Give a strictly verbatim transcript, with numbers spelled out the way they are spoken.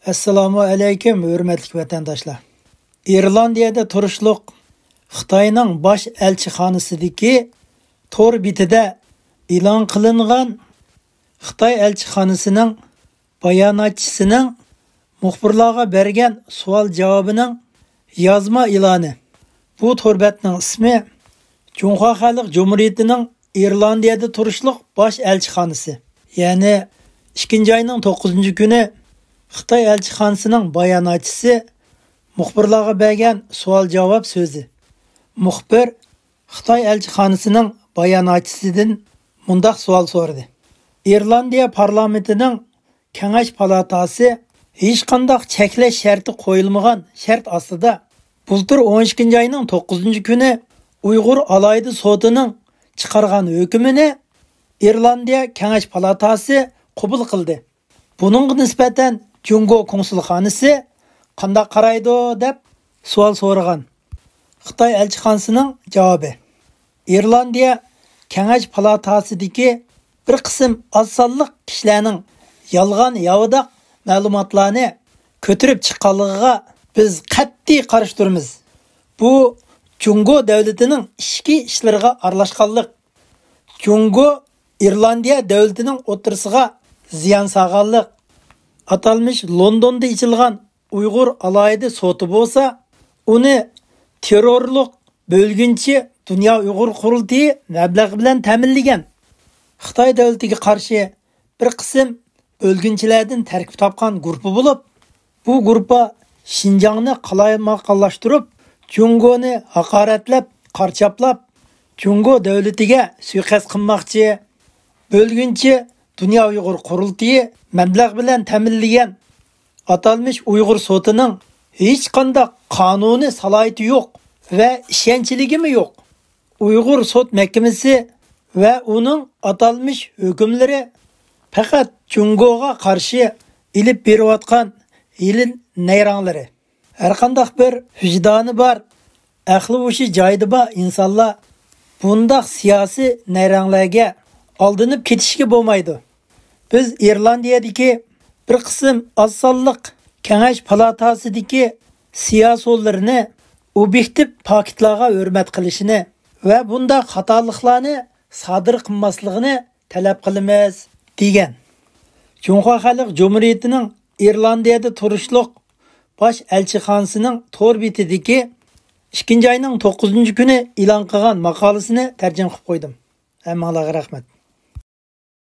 ئەسسالامۇ ئەلەيكۇم، ھۆرمەتلىك ۋەتەنداشلار. ئىرلاندىيەدە تۇرۇشلۇق خىتاينىڭ باش ئەلچىخانىسىدىكى تور بېتىدە ئېلان قىلىنغان خىتاي ئەلچىخانىسىنىڭ باياناتچىسىنىڭ مۇخبىرلارغا بەرگەن سوئال جاۋابىنىڭ يازما ئېلانى. بۇ تور بەتنىڭ ئىسمى جۇڭخۇا خەلق جۇمھۇرىيىتىنىڭ ئىرلاندىيەدە تۇرۇشلۇق باش ئەلچىخانىسى. يەنى ئىككىنچى ئاينىڭ توققۇزىنچى كۈنى خىتاي ئەلچىخانىسىنىڭ باياناتچىسى مۇخبىرلارغا بەرگەن سوئال جاۋاب سۆزى. مۇخبىر خىتاي ئەلچىخانىسىنىڭ باياناتچىسىدىن مۇنداق سوئال سورىدى: ئىرلاندىيە پارلامېنتىنىڭ كېڭەش پالاتاسى ھېچقانداق چەكلەش شەرتى قويۇلمىغان شەرت ئاستىدا، بۇلتۇر ئون ئىككىنچى ئاينىڭ توققۇزىنچى كۈنى ئۇيغۇر ئالاھىدە سوتىنىڭ چىقارغان ھۆكمىنى ئىرلاندىيە كېڭەش پالاتاسى قوبۇل قىلدى. بۇنىڭغا نىسبەتەن جۇڭگو كونسۇلخانىسى قانداق قارايدۇ، دەپ سوئال سورىغان. خىتاي ئەلچىخانىسىنىڭ جاۋابى. ئىرلاندىيە كېڭەش پالاتاسىدىكى بىر قىسىم ئاز سانلىق كىشىلەرنىڭ يالغان ياۋىداق مەلۇماتلارنى كۆتۈرۈپ چىققانلىقىغا بىز قەتئىي قارشى تۇرىمىز. بۇ جۇڭگو دۆلىتىنىڭ ئىچكى ئىشلىرىغا ئارىلاشقانلىق، جۇڭگو ئىرلاندىيە دۆلىتىنىڭ ئوتتۇرىسىغا زىيان سالغانلىق. ئاتالمىش لوندوندا ئېچىلغان ئۇيغۇر ئالاھىدە سوتى بولسا، ئۇنى تېررورلۇق بۆلگۈنچى دۇنيا ئۇيغۇر قۇرۇلتىيى مەبلەغ بىلەن تەمىنلىگەن. خىتاي دۆلىتىگە قارشى بىر قىسىم بۆلگۈنچىلەردىن تەركىب تاپقان گۇرۇپپا بولۇپ، بۇ گۇرۇپپا شىنجاڭنى قالايمىقانلاشتۇرۇپ، جۇڭگونى ھاقارەتلەپ، قارچاپلاپ، جۇڭگو دۆلىتىگە سۇيىقەست قىلماقچى. بۆلگۈنچى دۇنيا ئۇيغۇر قۇرۇلتىيى مەبلەغ بىلەن تەمىنلىگەن ئاتالمىش ئۇيغۇر سوتىنىڭ ھېچقانداق قانۇنىي سالاھىيىتى يوق ۋە ئىشەنچلىكىمۇ يوق. ئۇيغۇر سوت مەھكىمىسى ۋە ئۇنىڭ ئاتالمىش ھۆكۈملىرى پەقەت جۇڭگوغا قارشى ئېلىپ بېرىۋاتقان ھىيلە نەيرەڭلىرى. ھەرقانداق بىر ۋىجدانى بار، ئەقلى ھوشى جايىدا بار ئىنسانلار بۇنداق سىياسىي نەيرەڭلەرگە ئالدىنىپ كېتىشكە بولمايدۇ. بىز ئىرلاندىيەدىكى بىر قىسىم ئاز سانلىق كېڭەش پالاتاسىدىكى سىياسىيونلىرىنى ئوبيېكتىپ پاكىتلارغا ھۆرمەت قىلىشىنى ۋە بۇنداق خاتالىقلارنى سادىر قىلماسلىقىنى تەلەپ قىلىمىز، دېگەن. جۇڭخۇا خەلق جۇمھۇرىيىتىنىڭ ئىرلاندىيەدە تۇرۇشلۇق باش ئەلچىخانىسىنىڭ تور بېتىدىكى ئىككىنچى ئاينىڭ توققۇزىنچى كۈنى ئېلان قىلغان ماقالىسىنى تەرجىمە قىلىپ قويدۇم. ھەممىڭلارغا رەھمەت.